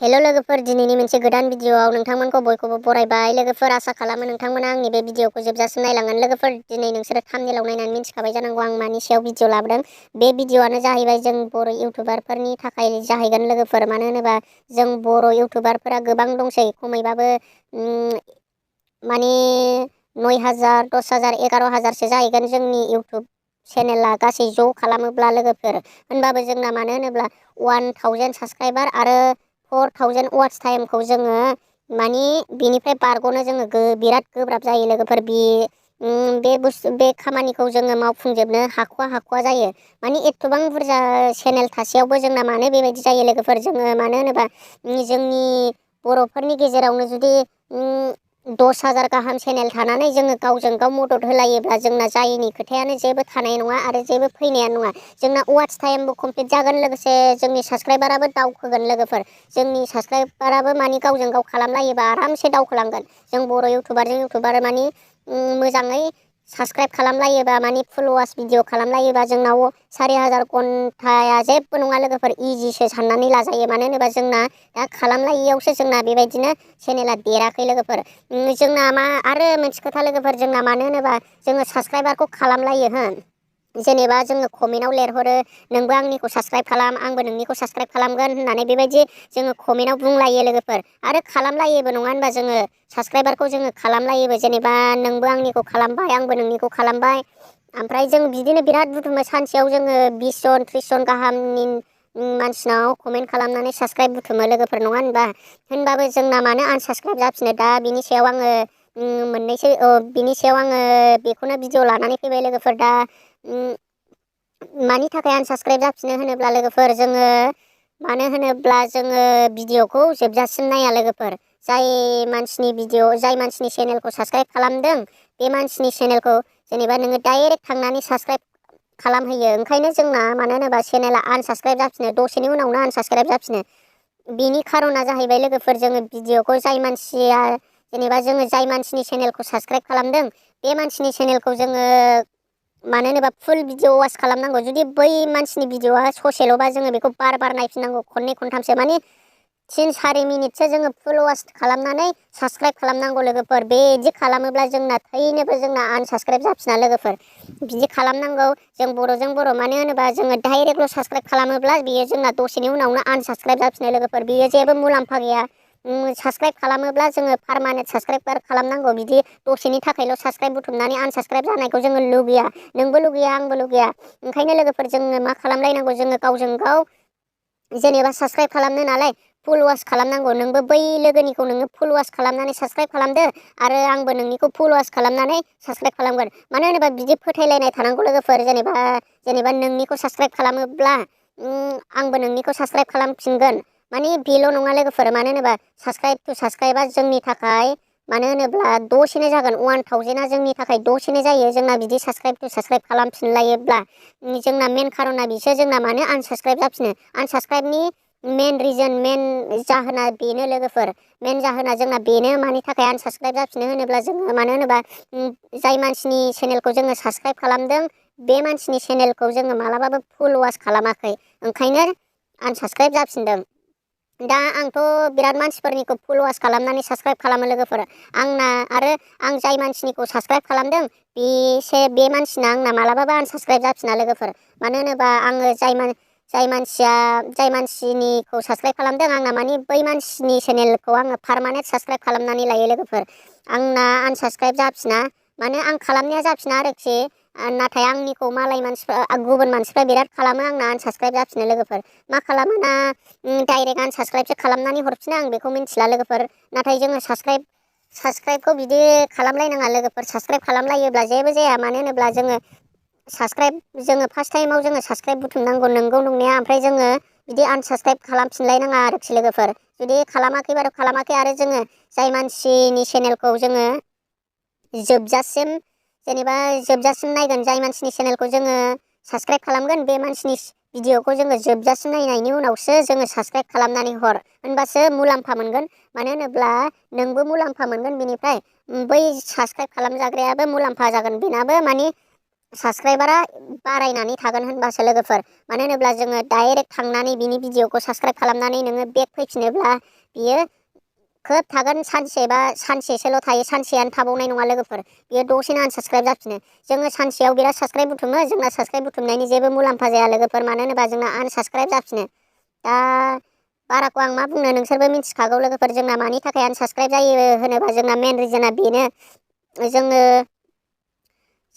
हेल' लोगोफोर, दिनैनि मोनसे गोदान भिडिअआव नोंथांमोनखौ बयखौबो बरायबाय। लोगोफोर, आसा खालामो नोंथांमोना आंनि बे भिडिअखौ जोबजासिम नायलांगोन। लोगोफोर, दिनै नोंसोरो थाम्बनेइलाव नायनानै मिन्थिखाबाय जानांगौ आं मानि सायाव भिडिअ लाबोदों। बे भिडिअआनो जाहैबाय जों बर' इउटुबारफोरनि थाखाय जाहैगोन लोगोफोर। मानो होनोबा जों बर' इउटुबारफोरा गोबां दंसै, खमैबाबो माने 9,000, 10,000, 11,000सो जाहैगोन जोंनि इउटुब चेनेला गासै ज' खालामोब्ला लोगोफोर। होनबाबो जोंना मानो होनोब्ला 1000 साबस्क्राइबार आरो 4000 वाट्च टाइमखौ जोङो माने बिनिफ्राय बारग'नो जोङो बिराद गोब्राब जायो लोगोफोर। बे खामानिखौ जोङो मावफुंजोबनो हाख'वा जायो। माने एथबां बुरजा चेनेल थासेयावबो जोंना मानो बेबायदि जायो लोगोफोर। जोङो मानो होनोबा जोंनि बर'फोरनि गेजेरावनो जुदि 10,000 गाहाम चेनेल थानानै जोङो गावजों गाव मदद होलायोब्ला जोंना जायैनि खोथायानो जेबो थानाय नङा आरो जेबो फैनायानो नङा। जोंना वाट्च टाइमबो कमप्लिट जागोन, लोगोसे जोंनि साबस्क्राइबाराबो दावखोगोन लोगोफोर। जोंनि साबस्क्राइबाराबो माने गावजों गाव खालामलायोबा आरामसे दावखोलांगोन। जों बर' इउटुबारजों इउटुबार माने मोजाङै साबस्क्राइब खालामलायोबा, माने फुल वाच भिडिअ खालामलायोबा जोंनाव 4,000 घन्टाया जेबो नङा लोगोफोर, इजिसो साननानै लाजायो। मानो होनोबा जोंना दा खालामलायैयावसो जोंना बेबायदिनो चेनेला देराखै लोगोफोर। जोंना मा आरो मोनसे खोथा लोगोफोर, जोंना मानो होनोबा जोङो साबस्क्राइबारखौ खालामलायो जेनेबा जोङो कमेन्टआव लिरहरो, नोंबो आंनिखौ साबस्क्राइब खालाम, आंबो नोंनिखौ साबस्क्राइब खालामगोन होननानै बेबायदि जोङो कमेन्टआव बुंलायो लोगोफोर। आरो खालामलायोबो, नङा होनबा? जोङो साबस्क्राइबारखौ जोङो खालामलायोबो, जेनेबा नोंबो आंनिखौ खालामबाय, आंबो नोंनिखौ खालामबाय। ओमफ्राय जों बिदिनो बिराद बुथुमो। सानसेयाव जोङो 20 जन 30 जन गाहामनि मानसिनाव कमेन्ट खालामनानै साबस्क्राइब बुथुमो लोगोफोर, नङा होनबा? होनबाबो जोंना मानो आनसाबस्क्राइब जाफिनो? दा बिनि सायाव आङो बिनि सायाव आङो बेखौनो भिडिअ लानानै फैबाय लोगोफोर। दा मानि थाखाय आनसाबस्क्राइब जाफिनो होनोब्ला लोगोफोर, मानो होनोब्ला जोङो भिडिअखौ जोबजासिम नाया लोगोफोर। जाय मानसिनि चेनेलखौ साबस्क्राइब खालामदों, बे मानसिनि चेनेलखौ जेनेबा नोङो डाइरेक्ट थांनानै साबस्क्राइब खालामहैयो। ओंखायनो जोंना मानो होनोबा चेनेला आनसाबस्क्राइब जाफिनो, दसेनि उनावनो आनसाबस्क्राइब जाफिनो। बिनि खारना जाहैबाय लोगोफोर, जोङो भिडिअखौ जोङो जाय मानसिनि चेनेलखौ साबस्क्राइब खालामदों, बे मानसिनि चेनेलखौ जोङो मानो होनोबा फुल भिडिअ वाच खालामनांगौ। जुदि बै मानसिनि भिडिअआ ससेल'बा जोङो बेखौ बार बार नायफिननांगौ, खननै खनथामसो, माने 3-4 मिनिटसो जोङो फुल वाच खालामनानै साबस्क्राइब खालामनांगौ लोगोफोर। बिदि खालामोब्ला जोंना थैनोबो जोंना आनसाबस्क्राइब जाफिना लोगोफोर। बिदि खालामनांगौ जों बर'जों बर'। मानो होनोबा जोङो डाइरेक्टल' साबस्क्राइब खालामोब्ला बियो जोंना दसेनि उनावनो आनसाबस्क्राइब जाफिनो लोगोफोर। बियो जेबो मुलाम्फा गैया। साबस्क्राइब खालामोब्ला जोङो पारमानेन्ट साबस्क्राइबार खालामनांगौ। बिदि दसेनि थाखायल' साबस्क्राइब बुथुमनानै आनसाबस्क्राइब जानायखौ जोङो लुगैया। नोंबो लुगैया, आंबो लुगैया। ओंखायनो लोगोफोर, जोङो मा खालामलायनांगौ, जोङो गावजों गाव जेनेबा साबस्क्राइब खालामनो नालाय फुल वाच खालामनांगौ। नोंबो बै लोगोनिखौ नोङो फुल वाच खालामनानै साबस्क्राइब खालामदो, आरो आंबो नोंनिखौ फुल वाच खालामनानै साबस्क्राइब खालामगोन। मानो होनोबा बिदि फोथायलायनाय थानांगौ लोगोफोर। जेनेबा नोंनिखौ साबस्क्राइब खालामोब्ला आंबो नोंनिखौ साबस्क्राइब खालामफिनगोन। माने बेल' नङा लोगोफोर। मानो होनोबा साबस्क्राइब टु साबस्क्राइबा जोंनि थाखाय, मानो होनोब्ला दसेनो जागोन। 1000आ जोंनि थाखाय दसेनो जायो जोंना बिदि साबस्क्राइब टु साबस्क्राइब खालामफिनलायोब्ला। जोंना मेन खारना बिसो, जोंना मानो आनसाबस्क्राइब जाफिनो। आनसाबस्क्राइबनि मेन जाहोना बेनो लोगोफोर। मेन जाहोना जोंना बेनो। मानि थाखाय आनसाबस्क्राइब जाफिनो होनोब्ला, जोङो मानो होनोबा जाय मानसिनि चेनेलखौ जोङो साबस्क्राइब खालामदों, बे मानसिनि चेनेलखौ जोङो मालाबाबो फुल वाच खालामाखै, ओंखायनो आनसाबस्क्राइब जाफिनदों। दा आंथ' बिराद मानसिफोरनिखौ फुल वाच खालामनानै साबस्क्राइब खालामो लोगोफोर। आरो आं जाय मानसिनिखौ साबस्क्राइब खालामदों, बे मानसिना आंना मालाबाबो आनसाबस्क्राइब जाफिना लोगोफोर। मानो होनोबा आङो जाय मानसिनिखौ साबस्क्राइब खालामदों, आंना माने बै मानसिनि चेनेलखौ आङो पारमानेन्ट साबस्क्राइब खालामनानै लायो लोगोफोर। आंना आनसाबस्क्राइब जाफिना, माने आं खालामनाया जाफिना आरोखि। नाथाय आंनिखौ गुबुन मानसिफ्रा बिराद खालामो, आंना आनसाबस्क्राइब जाफिनो लोगोफोर। मा खालामो ना, डाइरेक्ट आनसाबस्क्राइबसो खालामनानै हरफिनो, आं बेखौ मिन्थिला लोगोफोर। नाथाय जोङो साबस्क्राइबखौ बिदि खालामलायनाङा लोगोफोर। साबस्क्राइब खालामलायोब्ला जेबो जाया। मानो होनोब्ला जोङो फार्स्ट टाइमाव जोङो साबस्क्राइब बुथुमनांगौ, नंगौ नंनाया। ओमफ्राय जोङो बिदि आनसाबस्क्राइब खालामफिनलायनाङा आरोखि लोगोफोर। जुदि खालामाखैबाथ' खालामाखै। आरो जोङो जाय मानसिनि चेनेलखौ जोङो जोबजासिम नायगोन, जाय मानसिनि चेनेलखौ जोङो साबस्क्राइब खालामगोन, बे मानसिनि भिडिअखौ जोङो जोबजासिम नायनायनि उनावसो जोङो साबस्क्राइब खालामनानै हर। होनबासो मुलाम्फा मोनगोन। मानो होनोब्ला नोंबो मुलाम्फा मोनगोन बिनिफ्राय, बै साबस्क्राइब खालामजाग्रायाबो मुलाम्फा जागोन। बेनाबो माने साबस्क्राइबारा बारायनानै थागोन होनबासो लोगोफोर। मानो होनोब्ला जोङो डाइरेक्ट थांनानै बिनि भिडिअखौ साबस्क्राइब खालामनानै नोङो बेक फैफिनोब्ला बियो खोब थागोन सानसे बा सानसेसोल' थायो, सानसेयानो थाबावनाय नङा लोगोफोर। बियो दसेनो आनसाबस्क्राइब जाफिनो। जोङो सानसेयाव बिराद साबस्क्राइब बुथुमो, जोंना साबस्क्राइब बुथुमनायनि जेबो मुलाम्फा जाया लोगोफोर। मानो होनोबा जोंना आनसाबस्क्राइब जाफिनो। दा बाराखौ आं मा बुंनो, नोंसोरबो मिथिखागौ लोगोफोर। जोंना मानि थाखाय आनसाबस्क्राइब जायो होनोबा जोंना मेन रिजोना बेनो,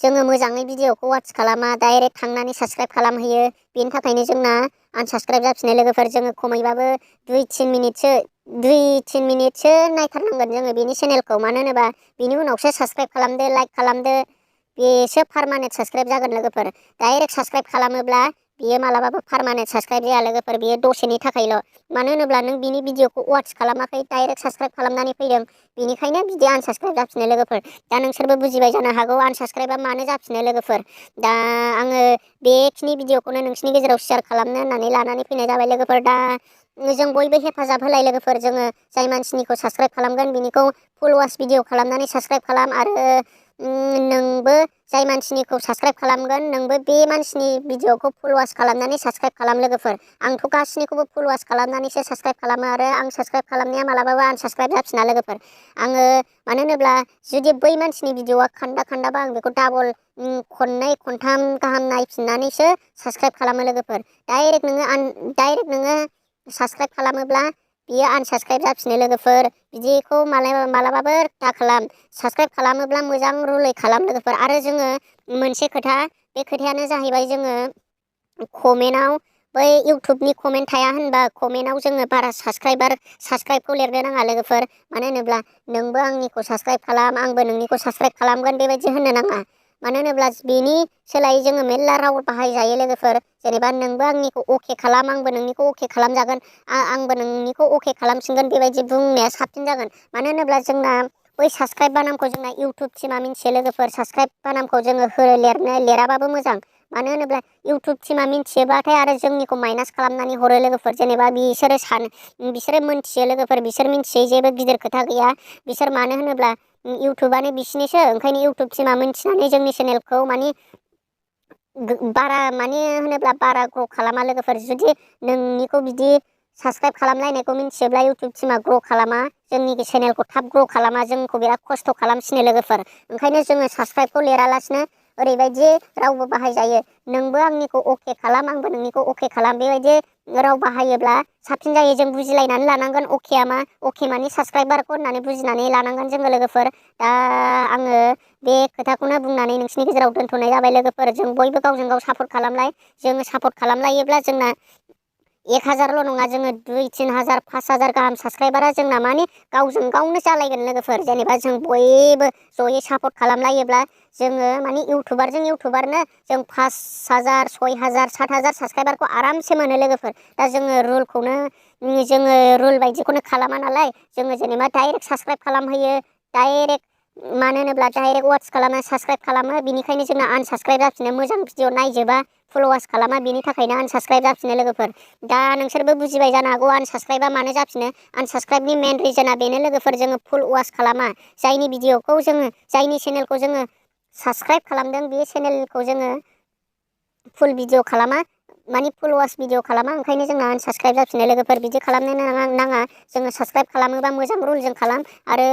जोङो मोजाङै भिडिअखौ वाट्च खालामा, डाइरेक्ट थांनानै साबस्क्राइब खालामहैयो। बेनि थाखायनो जोंना आनसाबस्क्राइब जाफिनो लोगोफोर। जोङो खमैबाबो 2-3 मिनिटसो नायथारनांगोन जोङो बेनि चेनेलखौ। मानो होनोबा बेनि उनावसो साबस्क्राइब खालामदो, लाइक खालामदो, बेसो पारमानेन्ट साबस्क्राइब जागोन लोगोफोर। डाइरेक्ट साबस्क्राइब खालामोब्ला बियो मालाबाबो पारमानेन्ट साबस्क्राइब जाया लोगोफोर। बियो दसेनि थाखायल'। मानो होनोब्ला नों बिनि भिडिअखौ वाट्च खालामाखै, डाइरेक्ट साबस्क्राइब खालामनानै फैदों, बेनिखायनो बिदि आनसाबस्क्राइब जाफिनो लोगोफोर। दा नोंसोरबो बुजिबाय जानो हागौ आनसाबस्क्राइबा मानो जाफिनो लोगोफोर। दा आङो बेखिनि भिडिअखौनो नोंसिनि गेजेराव शेयार खालामनो होननानै लानानै फैनाय जाबाय लोगोफोर। दा जों बयबो हेफाजाब होलाय लोगोफोर। जोङो जाय मानसिनिखौ साबस्क्राइब खालामगोन बिनिखौ फुल वाच भिडिअ खालामनानै साबस्क्राइब खालाम। आरो नोंबो जाय मानसिनिखौ साबस्क्राइब खालामगोन, नोंबो बे मानसिनि भिडिअखौ फुल वाच खालामनानै साबस्क्राइब खालाम लोगोफोर। आंथ' गासिनिखौबो फुल वाच खालामनानैसो साबस्क्राइब खालामो, आरो आं साबस्क्राइब खालामनाया मालाबाबो आनसाबस्क्राइब जाफिना लोगोफोर। आङो मानो होनोब्ला जुदि बै मानसिनि भिडिअआ खान्दा खान्दाबा आं बेखौ डाबल खननै खनथाम गाहाम नायफिननानैसो साबस्क्राइब खालामो लोगोफोर। डाइरेक्ट नोङो साबस्क्राइब खालामोब्ला बियो आनसाबस्क्राइब जाफिनो लोगोफोर। बिदिखौ मालाबाबो दा खालाम। साबस्क्राइब खालामोब्ला मोजां रुलै खालाम लोगोफोर। आरो जोङो मोनसे खोथा, बे खोथायानो जाहैबाय जोङो कमेन्टआव, बै इउटुबनि कमेन्ट थाया होनबा, कमेन्टआव जोङो बारा साबस्क्राइबखौ लिरनो नाङा लोगोफोर। मानो होनोब्ला नोंबो आंनिखौ साबस्क्राइब खालाम, आंबो नोंनिखौ साबस्क्राइब खालामगोन, बेबायदि होननो नाङा। मानो होनोब्ला बेनि सोलायै जोङो मेरला राव बाहायजायो लोगोफोर। जेनेबा नोंबो आंनिखौ अके खालाम, आंबो नोंनिखौ अके खालामजागोन, आंबो नोंनिखौ अके खालामफिनगोन, बेबायदि बुंनाया साबसिन जागोन। मानो होनोब्ला जोंना बै साबस्क्राइब बानामखौ जोंना इउटुब टिमा मिन्थियो लोगोफोर। साबस्क्राइब बानामखौ जोङो लिराबाबो मोजां। मानो होनोब्ला इउटुब टिमा मिन्थियोबाथाय आरो जोंनिखौ माइनास खालामनानै हरो लोगोफोर। जेनेबा बिसोरो मोनथियो लोगोफोर, बिसोर मिन्थियै जेबो गिदिर खोथा गैया। बिसोर मानो होनोब्ला इउटुबानो बिसिनिसो, ओंखायनो इउटुब टिमा मिन्थिनानै जोंनि चेनेलखौ होनोब्ला बारा ग्र' खालामा लोगोफोर। जुदि नोंनिखौ बिदि साबस्क्राइब खालामलायनायखौ मिन्थियोब्ला इउटुब टिमा ग्र' खालामा, जोंनि चेनेलखौ थाब ग्र' खालामा, जोंखौ बिराद खस्थ' खालामसिनो लोगोफोर। ओंखायनो जोङो साबस्क्राइबखौ लिरालासिनो ओरैबायदि रावबो बाहायजायो, नोंबो आंनिखौ अके खालाम, आंबो नोंनिखौ अके खालाम, बेबायदि राव बाहायोब्ला साबसिन जायो। जों बुजिलायनानै लानांगोन अकेआ मा, अके मानि साबस्क्राइबारखौ होननानै बुजिनानै लानांगोन जोङो लोगोफोर। दा आङो बे खोथाखौनो बुंनानै नोंसिनि गेजेराव दोनथ'नाय जाबाय लोगोफोर। जों बयबो गावजों गाव सापर्ट खालामलाय। जोङो सापर्ट खालामलायोब्ला जोंना 1000ल' नङा, जोङो 2-3000 5000 गाहाम साबस्क्राइबारा जोंना गावजों गावनो जालायगोन लोगोफोर। जेनेबा जों बयबो जयै सापर्ट खालामलायोब्ला जोङो इउटुबारजों इउटुबारनो जों 5000 6000 7000 साबस्क्राइबारखौ आरामसे मोनो लोगोफोर। दा जोङो रुल बायदिखौनो खालामा नालाय, जोङो जेनेबा डाइरेक्ट साबस्क्राइब खालामहैयो, मानो होनोब्ला डाइरेक्ट वाट्च खालामो, साबस्क्राइब खालामो, बिनिखायनो जोंना आनसाबस्क्राइब जाफिनो। मोजां भिडिअ नायजोबा, फल' वाच खालामा, बिनि थाखायनो आनसाबस्क्राइब जाफिनो लोगोफोर। दा नोंसोरबो बुजिबाय जानो हागौ आनसाबस्क्राइबा मानो जाफिनो। आनसाबस्क्राइबनि मेन रिजोना बेनो लोगोफोर, जोङो फुल वाच खालामा। जायनि चेनेलखौ जोङो साबस्क्राइब खालामदों, बे चेनेलखौ जोङो फुल भिडिअ खालामा, फुल वाच भिडिअ खालामा, ओंखायनो जोंना आनसाबस्क्राइब जाफिनो लोगोफोर। बिदि खालामनो नाङा। जोङो साबस्क्राइब खालामोबा मोजां रुलजों खालाम, आरो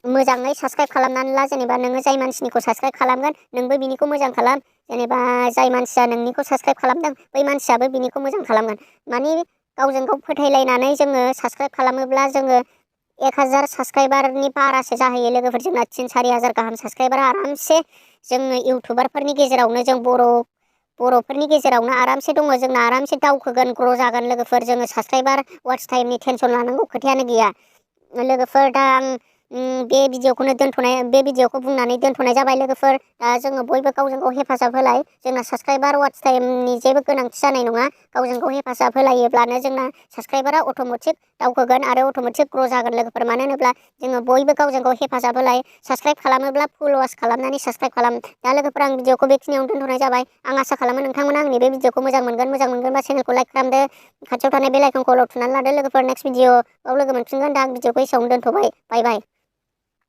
मोजाङै साबस्क्राइब खालामनानै ला। जेनेबा नोङो जाय मानसिनिखौ साबस्क्राइब खालामगोन, नोंबो बिनिखौ मोजां खालाम। जेनेबा जाय मानसिया नोंनिखौ साबस्क्राइब खालामदों, बै मानसियाबो बिनिखौ मोजां खालामगोन। गावजों गाव फोथायलायनानै जोङो साबस्क्राइब खालामोब्ला जोङो 1000 साबस्क्राइबारनि बारासो जाहैयो लोगोफोर। जोंना 3-4000 गाहाम साबस्क्राइबारा आरामसे जोङो इउटुबारफोरनि गेजेरावनो, जों बर'फोरनि गेजेरावनो आरामसे दङ। जोंना आरामसे दावखोगोन, ग्र' जागोन लोगोफोर। जोङो साबस्क्राइबार वाट्च टाइमनि टेनसन लानांगौ खोथायानो गैया लोगोफोर। दा आं बे भिडिअखौ बुंनानै दोनथ'नाय जाबाय लोगोफोर। दा जोङो बयबो गावजों गाव हेफाजाब होलाय। जोंना साबस्क्राइबार वाट्च टाइमनि जेबो गोनांथि जानाय नङा। गावजों गाव हेफाजाब होलायोब्लानो जोंना साबस्क्राइबारा अट'मेटिक दावखोगोन आरो अट'मेटिक ग्र' जागोन लोगोफोर। मानो होनोब्ला जोङो बयबो गावजों गाव हेफाजाब होलाय। साबस्क्राइब खालामोब्ला फुल वाच खालामनानै साबस्क्राइब खालाम। दा लोगोफोर, आं भिडिअखौ बेखिनियावनो दोनथ'नाय जाबाय। आं आसा खालामो नोंथांमोना आंनि बे भिडिअखौ मोजां मोनगोनबा चेनेलखौ लाइक खालामदो, खाथियाव थानाय बेल आइकनखौ अल थुनानै लादो लोगोफोर। नेक्स्ट भिडिअआव लोगो मोनफिनगोन। दा आं भिडिअखौ एसेयावनो दोनथ'बाय। बाय बाय।